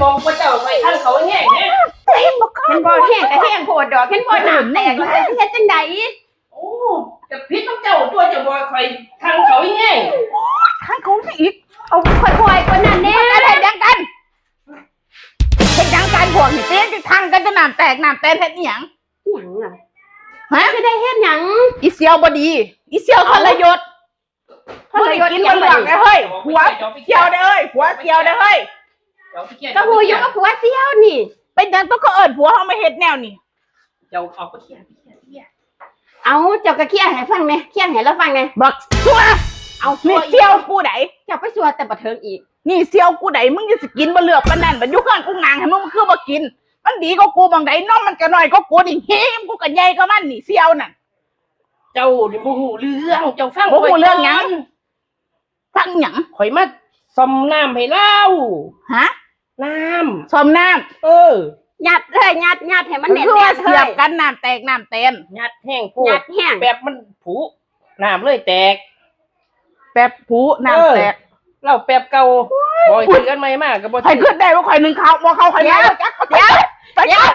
ບອກວ່າເຈົ້າໄປທັງເຂົາແຮງແດ່. ເຫັນບໍ່ ແຮງກໍແຮງໂພດດອກ ເຫັນບໍ່ ນ້ຳແຕກແລ້ວຊິເຮັດຈັ່ງໃດ? ໂອ້ ຈະຜິດນຳເຈົ້າຕົວະ ເຈົ້າບອກຂ້ອຍທັງເຂົາແຮງ. ທັງເຂົາອີກ ເອົາຄ່ອຍໆ ກວ່ານັ້ນແດ່. ເຮັດຫຍັງກັນ? ເຮັດຫຍັງກັນພວກນີ້? ຕີກັນທັງກັນຈົນນ້ຳແຕກນ້ຳແຕນ ເຮັດອີ່ຫຍັງ? ອີ່ຫຍັງລະ? ຮະ? ຊິໄດ້ເຮັດຫຍັງ? ອີ່ສ່ຽວບໍ່ດີ ອີ່ສ່ຽວ ເອົ້າ ທໍລະຍົດ. ມຶງນີ້ກິນບໍ່ເຫຼືອກເດ້ເຮີ້ຍ ຜົວສ່ຽວເດ້ເຮີ້ຍ ຜົວສ່ຽວເດ້ເຮີ້ຍ. ກໍຮູ້ຢູ່ວ່າຜົວສ່ຽວນີ້. ເປັນຫຍັງຕ້ອງເອີ້ນຜົວເຮົາມາເຮັດແນວນີ້? ເຈົ້າອອກໄປເຄຍ ໄປເຄຍ ໄປເຄຍ. ເອົາ ເຈົ້າກໍເຄຍໃຫ້ຟັງແດ່ ເຄຍໃຫ້ລາວຟັງແດ່. ບັກຊົ່ວ ເອົາ ນີ້ສ່ຽວກູໃດ? ເຈົ້າໄປຊົ່ວແຕ່ບໍ່ເຖິງອີກ. ນີ້ສ່ຽວກູໃດ? ມຶງຈະຊິກິນບໍ່ເລືອກປານນັ້ນ ບັດຢູ່ເຮືອນກູນາງໃຫ້ມຶງ ມຶງຄືບໍ່ກິນ? ມັນດີກວ່າກູໝ່ອງໃດ? ນົມມັນກໍນ້ອຍກວ່າກູນີ້ ຫີມກູກໍໃຫຍ່ກວ່າມັນນີ້ ສ່ຽວນັ້ນ. ເຈົ້ານີ້ບໍ່ຮູ້ເລື່ອງ ເຈົ້າຟັງ ບໍ່ຮູ້ເລື່ອງຫຍັງ? ຟັງຫຍັງ? ຂ້ອຍມາສ້ອມນ້ຳໃຫ້ລາວ. ຮະ? ນ້ຳ ສ້ອມນ້ຳ. ເອີ ຍັດເລີຍ ຍັດ ຍັດໃຫ້ມັນແໜ້ນໆ ຄືວ່າສຽບກັນ ນ້ຳແຕກນ້ຳແຕນ. ຍັດແຮງໂພດ ຍັດແຮງ ແປັບມັນຜຸ ນ້ຳເລີຍແຕກ. ແປັບຜຸ ນ້ຳແຕກ ເອີ ລາວແປັບເກົ່າ. ໂອ້ຍ ບອກໃຫ້ຊື້ອັນໃໝ່ມາກໍບໍ່ຊື້. ຂ້ອຍຄິດໄດ້ວ່າຂ້ອຍໜຶ້ງເຂົ້າ ບໍ່ເຂົ້າ ຂ້ອຍໜ້າຈັກ. ດຽວ ດຽວ